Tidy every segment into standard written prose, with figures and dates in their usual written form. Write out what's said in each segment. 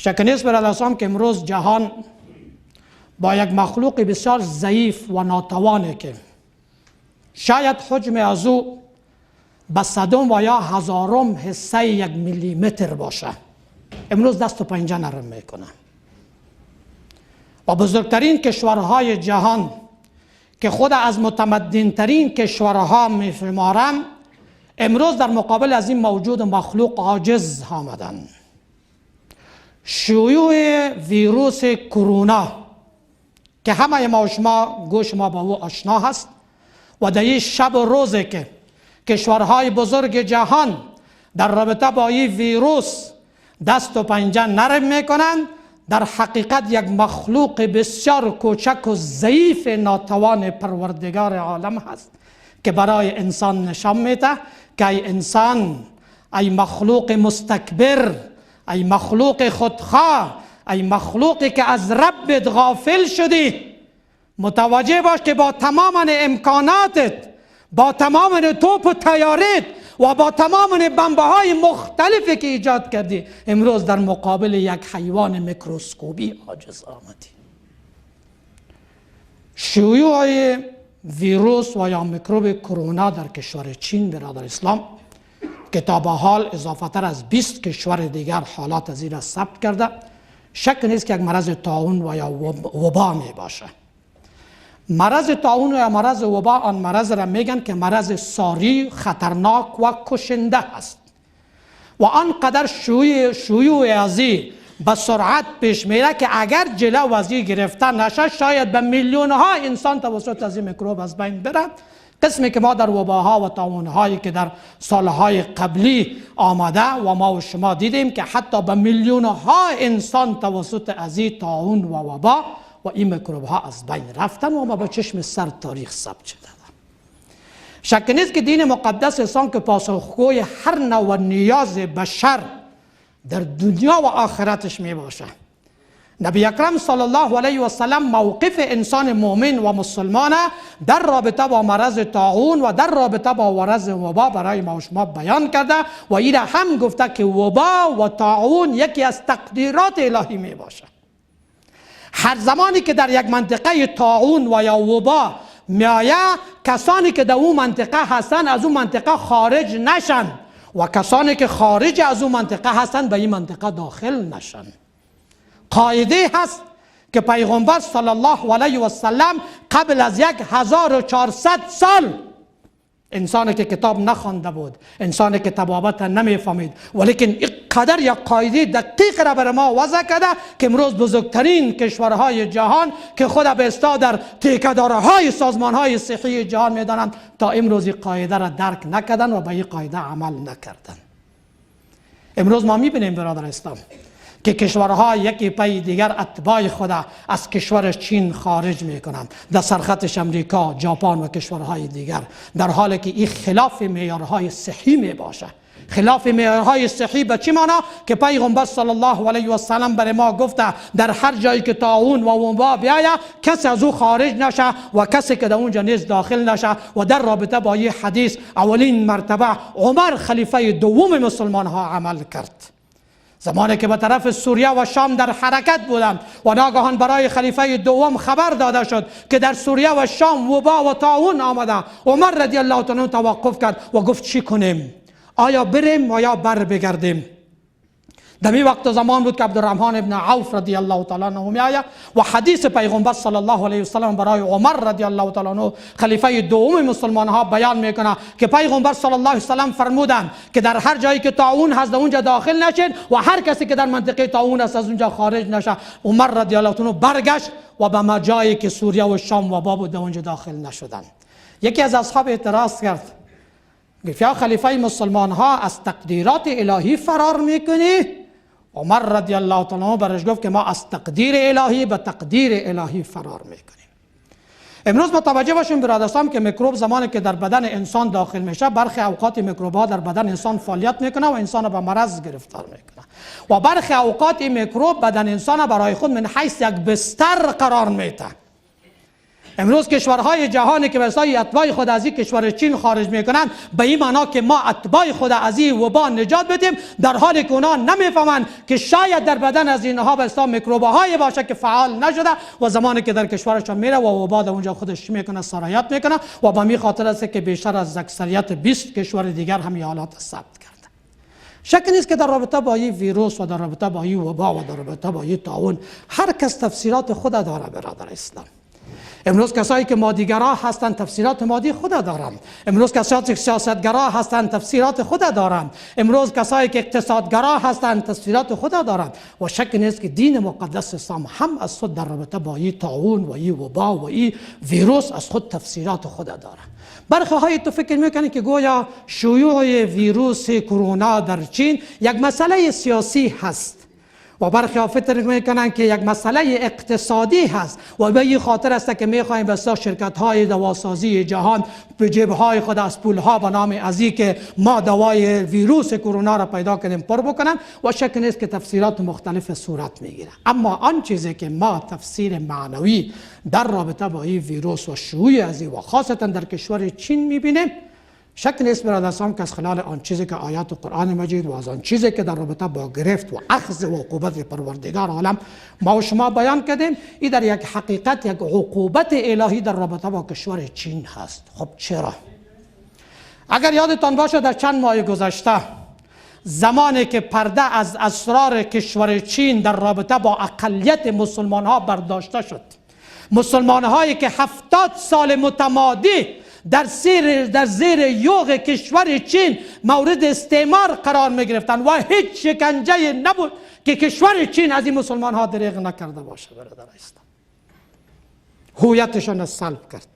شک نیست برادر اسلام که امروز جهان با یک مخلوق بسیار ضعیف و ناتوانه که شاید حجم از او به صدم و یا هزارم حصه یک میلیمتر باشه، امروز دست و پنجه نرم میکنه. و بزرگترین کشورهای جهان که خود از متمدن ترین کشورها میشمارم، امروز در مقابل از این موجود مخلوق عاجز آمدن. شیوع ویروس کرونا که همه ما و شما گوش ما با او آشنا هست و در این شب و روزی که کشورهای بزرگ جهان در رابطه با این ویروس دست و پنجه نرم میکنند، در حقیقت یک مخلوق بسیار کوچک و ضعیف ناتوان پروردگار عالم هست که برای انسان نشان میده که ای انسان، ای مخلوق مستکبر، ای مخلوق خودخواه، ای مخلوقی که از ربت غافل شدی، متوجه باش که با تمام امکاناتت، با تمام توپ و تیارت و با تمام بمبه های مختلفی که ایجاد کردی، امروز در مقابل یک حیوان میکروسکوپی عاجز آمدی. شیوع ویروس و یا میکروب کرونا در کشور چین برادر اسلام که تا به حال اضافه تر از 20 کشور دیگر حالات از این را ثبت کرده، شک نیست که یک مرض طاعون و یا وبا می باشه. مرض طاعون و یا مرض وبا آن مرض را میگن که مرض ساری، خطرناک و کشنده است و آنقدر شیوع ازی به سرعت پیش میره که اگر جلو ازی گرفته نشه شاید به میلیون ها انسان توسط از این میکروب از بین بره. قسمی که ما در وباها و طاعونهایی که در سالهای قبلی آمده و ما و شما دیدیم که حتی به میلیون ها انسان توسط از این طاعون و وبا و این میکروب ها از بین رفتن و ما با چشم سر تاریخ ثبت شده. شک نیست که دین مقدس اسلام که پاسخگوی هر نوع نیاز بشر در دنیا و آخرتش می باشه، نبی اکرم صلی الله علیه و سلم موقف انسان مؤمن و مسلمان در رابطه با مرض طاعون و در رابطه با مرض وبا برای ما و شما بیان کرده و این هم گفته که وبا و طاعون یکی از تقدیرات الهی می باشه. هر زمانی که در یک منطقه طاعون و یا وبا میآید، کسانی که در اون منطقه هستند از اون منطقه خارج نشن و کسانی که خارج از اون منطقه هستند به این منطقه داخل نشن. قاعده هست که پیغمبر صلی الله علیه و سلم قبل از 1400 سال، انسانی که کتاب نخوانده بود، انسانی که طبابت نمیفهمید، ولیکن اینقدر یک قاعده دقیق را بر ما وضع کرده که امروز بزرگترین کشورهای جهان که خود به اصطلاح در تیکه‌دارهای سازمانهای صحی جهان میدانند تا امروز این قاعده را درک نکردن و به این قاعده عمل نکردن. امروز ما میبینیم برادر اسلام که کشورها یکی پی دیگر اتباع خود از کشور چین خارج میکنند، در سرخطش امریکا، ژاپن و کشورهای دیگر، در حالی که این خلاف معیارهای صحی می باشه. خلاف معیارهای صحی به چی معنا؟ که پیغمبر صلی الله علیه و سلم برای ما گفته در هر جایی که طاعون و وبا بیاید کسی از او خارج نشه و کسی که در اونجا نیز داخل نشه. و در رابطه با این حدیث اولین مرتبه عمر خلیفه دوم مسلمان ها عمل کرد. زمانی که به طرف سوریه و شام در حرکت بودند و ناگهان برای خلیفه دوم خبر داده شد که در سوریه و شام وبا و طاعون آمده، عمر رضی الله تعالی عنه توقف کرد و گفت چی کنیم؟ آیا بریم و یا بر بگردیم؟ در این وقت زمان بود که عبدالرحمن ابن عوف رضی الله تعالی عنه می آید و حدیث پیغمبر صلی الله علیه و سلم برای عمر رضی الله تعالی عنه خلیفه دوم مسلمان ها بیان میکنه که پیغمبر صلی الله علیه و سلم فرمودند که در هر جایی که طاعون هست در اونجا داخل نشین و هر کسی که در منطقه طاعون است از اونجا خارج نشه. عمر رضی الله تعالی عنه برگشت و به جایی که سوریه و شام و وبا بود در اونجا داخل نشدند. یکی از اصحاب اعتراض کرد، گفت یا خلیفه مسلمان ها از تقدیرات الهی فرار میکنی؟ عمر رضی الله تعالی عنه برش گفت که ما از تقدیر الهی به تقدیر الهی فرار میکنیم. امروز متوجه باشیم برادران که میکروب زمانی که در بدن انسان داخل میشه، برخی اوقات میکروب ها در بدن انسان فعالیت میکنه و انسان به مرض گرفتار میکنه و برخی اوقات این میکروب بدن انسان برای خود من حیث یک بستر قرار میده. امروز کشورهای جهانی که به اتباع خود از این کشور چین خارج میکنند، به این معنا که ما اتباع خود از این وبا نجات بدیم، در حالی که اونا نمیفهمند که شاید در بدن از اینها به اصطلاح میکروبهای باشه که فعال نشده و زمانی که در کشورشان میره و وبا در اونجا خودش میکنه، سرایت میکنه. و به می خاطر است که بیشتر از اکثریت 20 کشور دیگر هم حالات ثبت کرده. شک نیست که در رابطه با این ویروس و در رابطه با این وبا و در رابطه با این طاعون هر کس تفسیرات خود داره. برادر اسلام، امروز کسایی که مادیگرا هستند تفسیرات مادی خود دارند، امروز کسایی که سیاستگرا هستند تفسیرات خود دارند، امروز کسایی که اقتصادگرا هستند تفسیرات خود دارند. و شک نیست که دین مقدس اسلام هم از خود در رابطه با این طاعون و این وبا و این ویروس از خود تفسیرات خود دارند. برخی های تو فکر میکنه که گویا شیوع ویروس کرونا در چین یک مسئله سیاسی هست و برخی ها فکر میکنن که یک مسئله اقتصادی هست و به این خاطر است که میخوایم به شرکت های دواسازی جهان به جیب های خود از پول ها به نام ازی که ما دوای ویروس کرونا را پیدا کنیم پر بکنن. و شک نیست که تفسیرات مختلف صورت میگیره. اما آن چیزی که ما تفسیر معنوی در رابطه با این ویروس و شیوع از و خاصتا در کشور چین میبینیم، شک نیست برادران که از خلال آن چیزی که آیات قرآن مجید و از آن چیزی که در رابطه با گرفت و اخذ و عقوبت پروردگار عالم ما و شما بیان کردیم، این در یک حقیقت یک عقوبت الهی در رابطه با کشور چین هست. خب چرا؟ اگر یادتان باشه در چند ماه گذشته زمانی که پرده از اسرار کشور چین در رابطه با اقلیت مسلمان ها برداشته شد، مسلمان هایی که 70 سال متمادی در زیر یوغ کشور چین مورد استعمار قرار می گرفتن و هیچ شکنجه نبود که کشور چین از این مسلمان ها دریغ نکرده باشه. برادر اسلام، هویتشان سلب کرد،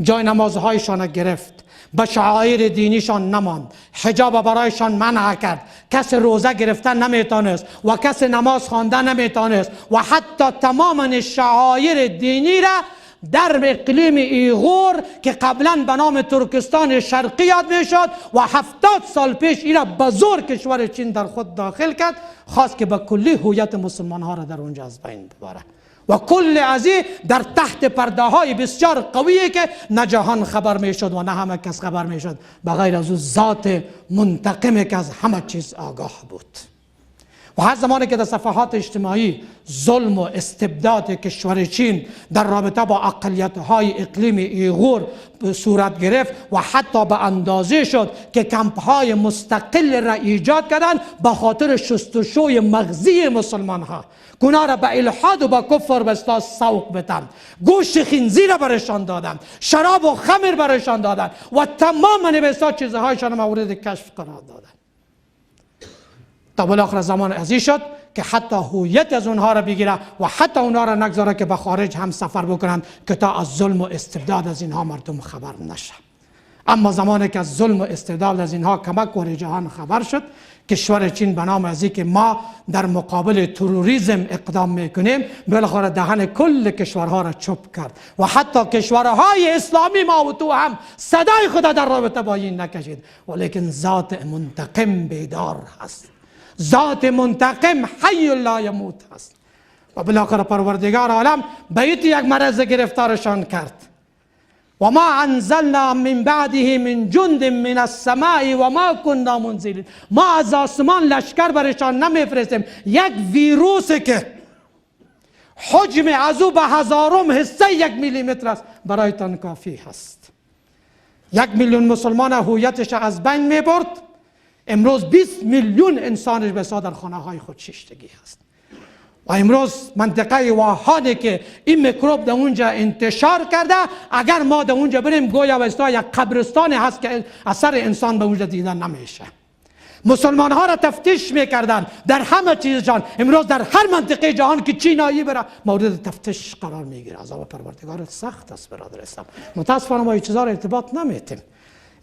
جای نمازهایشان گرفت، به شعائر دینیشان نماند، حجاب برایشان منع کرد، کس روزه گرفتن نمیتانست و کس نماز خواندن نمیتانست و حتی تمام شعائر دینی را در اقلیم ایغور که قبلا به نام ترکستان شرقی یاد میشد و 70 سال پیش ایرا به زور کشور چین در خود داخل کرد، خواست که به کلی هویت مسلمان ها را در اونجا از بین ببره و کل ازی در تحت پرده های بسیار قویه که نه جهان خبر میشد و نه همه کس خبر میشد بغیر از او ذات منتقمه که از همه چیز آگاه بود. و هر زمانی که در صفحات اجتماعی ظلم و استبداد کشور چین در رابطه با اقلیت های اقلیم ایغور صورت گرفت و حتی به اندازه شد که کمپ های مستقل را ایجاد کردن به خاطر شستشوی مغزی مسلمان ها، گناه را به الحاد و به کفر به اصطلاح سوق بدن، گوشت خنزیر برایشان دادن، شراب و خمر برایشان دادن و تمام به اصطلاح چیزهایشان مورد کشف قرار دادن. تا بالاخره زمان ازی شد که حتی هویت از اونها را بگیره و حتی اونها را نگذاره که به خارج هم سفر بکنند که تا از ظلم و استبداد از اینها مردم خبر نشه. اما زمانی که از ظلم و استبداد از اینها کمک و جهان خبر شد، کشور چین به نام ازی که ما در مقابل تروریسم اقدام میکنیم بالاخره دهن کل کشورها را چپ کرد و حتی کشورهای اسلامی ما و تو هم صدای خدا در رابطه با این نکشید. ولیکن ذات منتقم بیدار هست، ذات منتقم حی لا یموت است و بالاخره پروردگار عالم به یک مرض گرفتارشان کرد. و ما انزلنا من بعده من جند من السماء و ما كنا منزلین. ما از آسمان لشکر برشان نمیفرستیم، یک ویروس که حجم از او به هزارم حصه 1 میلیمتر است برایتان کافی هست. 1 میلیون مسلمان هویتش از بین میبرد، امروز 20 میلیون انسانش به در خانه های خود شیشتگی هست. و امروز منطقه واهانی که این میکروب در اونجا انتشار کرده، اگر ما در اونجا بریم گویا به یک قبرستان هست که اثر انسان به اونجا دیده نمیشه. مسلمان ها را تفتیش میکردن در همه چیزشان، امروز در هر منطقه جهان که چینایی بره مورد تفتیش قرار میگیره. عذاب پروردگار سخت است برادر اسلام. متاسفانه ما این چیزا را ارتباط نمیتیم.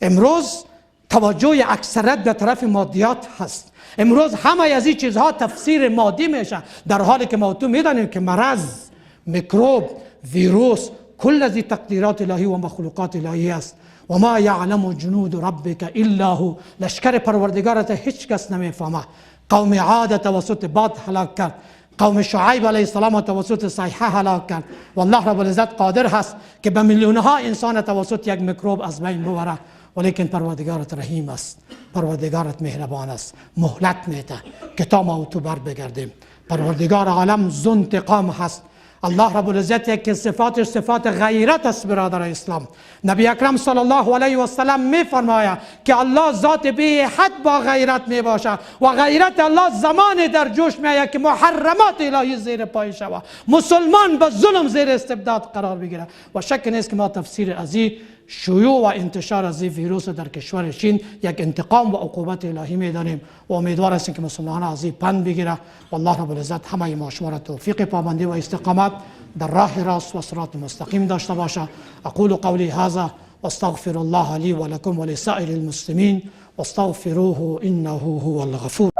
امروز توجه اکثریت به طرف مادیات هست. امروز همه از این چیزها تفسیر مادی میشه، در حالی که ما تو میدانیم که مرض، میکروب، ویروس کل از این تقدیرات الهی و مخلوقات الهی است. و ما یعلم جنود ربک الا هو. لشکر پروردگارت هیچ کس نمیفهمه. قوم عاد توسط باد هلاک کرد، قوم شعیب علیه السلام توسط صیحه هلاک کرد. و الله رب العزت قادر هست که به میلیون ها انسان توسط یک میکروب از بین ببره، ولیکن پروردگارت رحیم است، پروردگارت مهربان است، مهلت میده که تا ما و تو بر بگردیم. پروردگار عالم ذو انتقام هست. الله رب العزت که صفاتش صفات غیرت است. برادر اسلام، نبی اکرم صلی الله علیه و سلم می فرماید که الله ذات بی حد با غیرت می باشه و غیرت الله زمان در جوش می آید که محرمات الهی زیر پای شود، مسلمان به ظلم زیر استبداد قرار بگیره. و شک نیست که ما تفسیر ازی شیوع و انتشار از این ویروس در کشور چین یک انتقام و عقوبت الهی میدانیم و امیدوار هستیم که مسلمان از این پند بگیره. و الله رب العزت همه ما شما را توفیق پابندی و استقامت در راه راست و صراط مستقیم داشته باشه. اقول قولی هذا واستغفر الله لي ولكم ولسائر المسلمين واستغفروه انه هو الغفور.